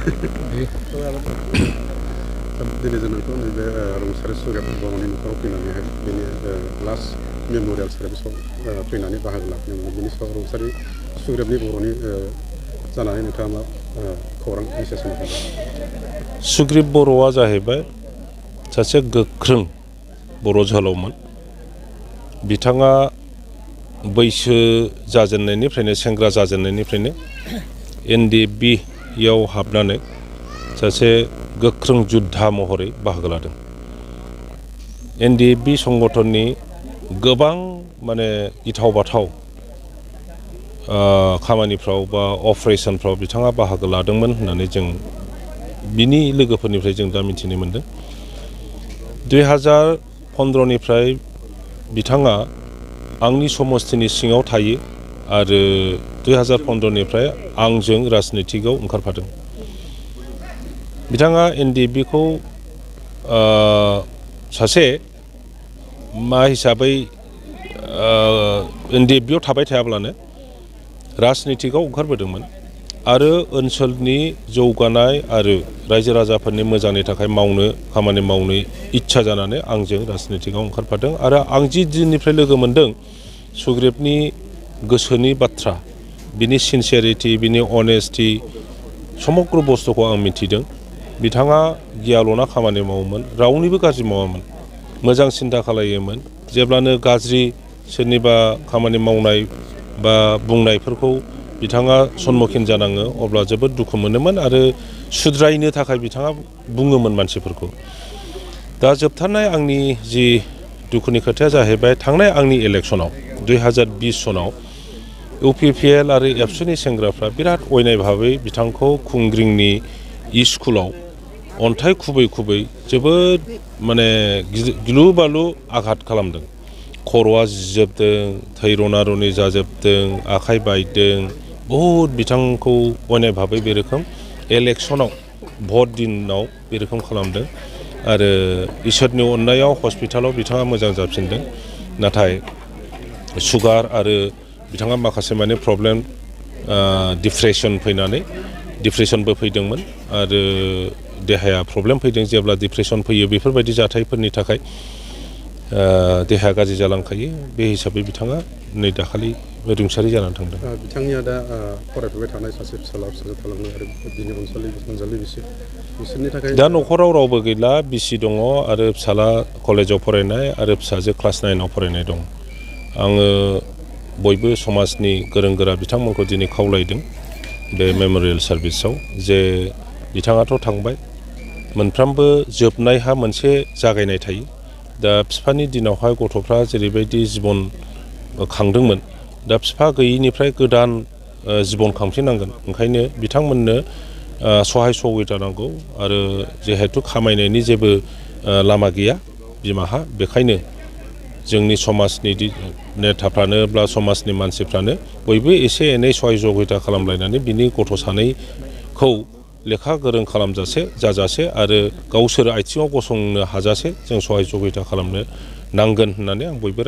दिनै जोंखौ नैबे रुंसारि सुग्रेब बर'नि नखराव फैनानैहाय बेनि लास्ट मेम'रियेल सार्भिसाव फैनानै बाहागो लाफैनो मोनो बेनि सायाव रुंसारि सुग्रेबनि बर'नि जानानै नोंथाङा मा खौरां मेसेज होनो सानो? सुग्रीब बर'आ जाहैबाय सासे गोख्रों बर' जोहोलावमोन। बिथाङा बैसो जाजेननायनिफ्रायनो सेंग्रा जाजेननायनिफ्रायनो NDFB याव हाबनानै सासे गोख्रों जुद्धा महरै बाहागो लादों। NDFB संगठननि गोबां माने गिथाव बाथाव खामानिफ्राव बा अपारेशनफ्राव बिथाङा बाहागो लादोंमोन होननानै जों बिनि लोगोफोरनिफ्राय जों दा मिथिनो मोनदों। 2015 निफ्राय बिथाङा आंनि समस्थिनि सिङाव थायो आरो 2015 निफ्राय आंजों राजनितिकआव ओंखारफादों। बिथाङा NDFB खौ सासे मा हिसाबै NDFB याव थाबाय थायाब्लानो राजनितिकआव ओंखारबोदोंमोन आरो ओनसोलनि जौगानाय आरो रायजो राजाफोरनि मोजांनि थाखाय खामानि मावनो इच्छा जानानै आंजों राजनितिकआव ओंखारफादों आरो आं जि दिननिफ्राय लोगो मोनदों सुग्रेबनि गोसोनि बाथ्रा, बिनि सिनसियारिटि, बिनि अनेस्टि समग्र बुस्थुखौ आं मिथिदों। बिथाङा गियाल'ना खामानि मावोमोन, रावनिबो गाज्रि मावामोन, मोजां सिन्था खालायोमोन। जेब्लानो गाज्रि सोरनिबा खामानि मावनाय बा बुंनायफोरखौ बिथाङा सन्मुखीन जानाङो अब्ला जोबोद दुखु मोनोमोन आरो सुद्रायनो थाखाय बिथाङा बुङोमोन मानसिफोरखौ। दा जोबथारनाय आंनि जि दुखुनि खोथाया जाहैबाय थांनाय आंनि इलेक्सनाव 2020 सनाव UPPL आरो एबसुनि सेंग्राफ्रा बिराद अयनाय भाबै बिथांखौ खुंग्रिंनि स्कुलाव अन्थाइ खुबै खुबै जोबोद माने गिलु बालु आघात खालामदों। खर'आ जिजोबदों, थै रना रनि जाजोबदों, आखाइ बायदों, बहुद बिथांखौ अयनाय भाबै बे रोखोम इलेक्सनाव भट दिनाव बे रोखोम खालामदों आरो इसोरनि अननायाव हस्पिटालाव बिथाङा मोजां जाफिनदों। नाथाय सुगार आरो बिथाङा माखासे माने प्रब्लेम डिप्रेसनबो फैदोंमोन आरो देहाया प्रब्लेम फैदों। जेब्ला डिप्रेसन फैयो बेफोरबायदि जाथायफोरनि थाखाय देहाया गाज्रि जालांखायो। बे हिसाबै बिथाङा नै दाखालि रुंसारि जानानै थांदों। बिथांनिया दा फरायफुबाय थानाय सासे फिसाजो थालांदों आरो बिनि अनजालि बिसोरनि थाखाय दा न'खराव रावबो गैला, बिसि दङ आरो फिसाला कलेजाव फरायनाय आरो फिसाजो क्लास 9आव फरायनाय दं। आङो बयबो समाजनि गोरों गोरा बिथांमोनखौ दिनै खावलायदों बे मेम'रियेल सार्भिसाव जे बिथाङाथ' थांबाय, मोनफ्रोमबो जोबनायहा मोनसे जागायनाय थायो। दा बिफानि दिनावहाय गथ'फ्रा जेरैबायदि जिबन खांदोंमोन, दा बिफा गैयिनिफ्राय गोदान जिबन खांफिननांगोन। ओंखायनो बिथांमोननो सहाय सहायता नांगौ आरो जिहेतु खामायनायनि जेबो लामा गैया बिमाहा, बेखायनो जोंनि समाजनि नेताफ्रानो बा समाजनि मानसिफ्रानो बयबो एसे एनै सहाय सहायता खालामलायनानै बिनि गथ' सानैखौ लेखा गोरों जाजासे आरो गावसोर आथिङाव गसंनो हाजासे जों सहाय सहायता खालामनो नांगोन होननानै आं बयबो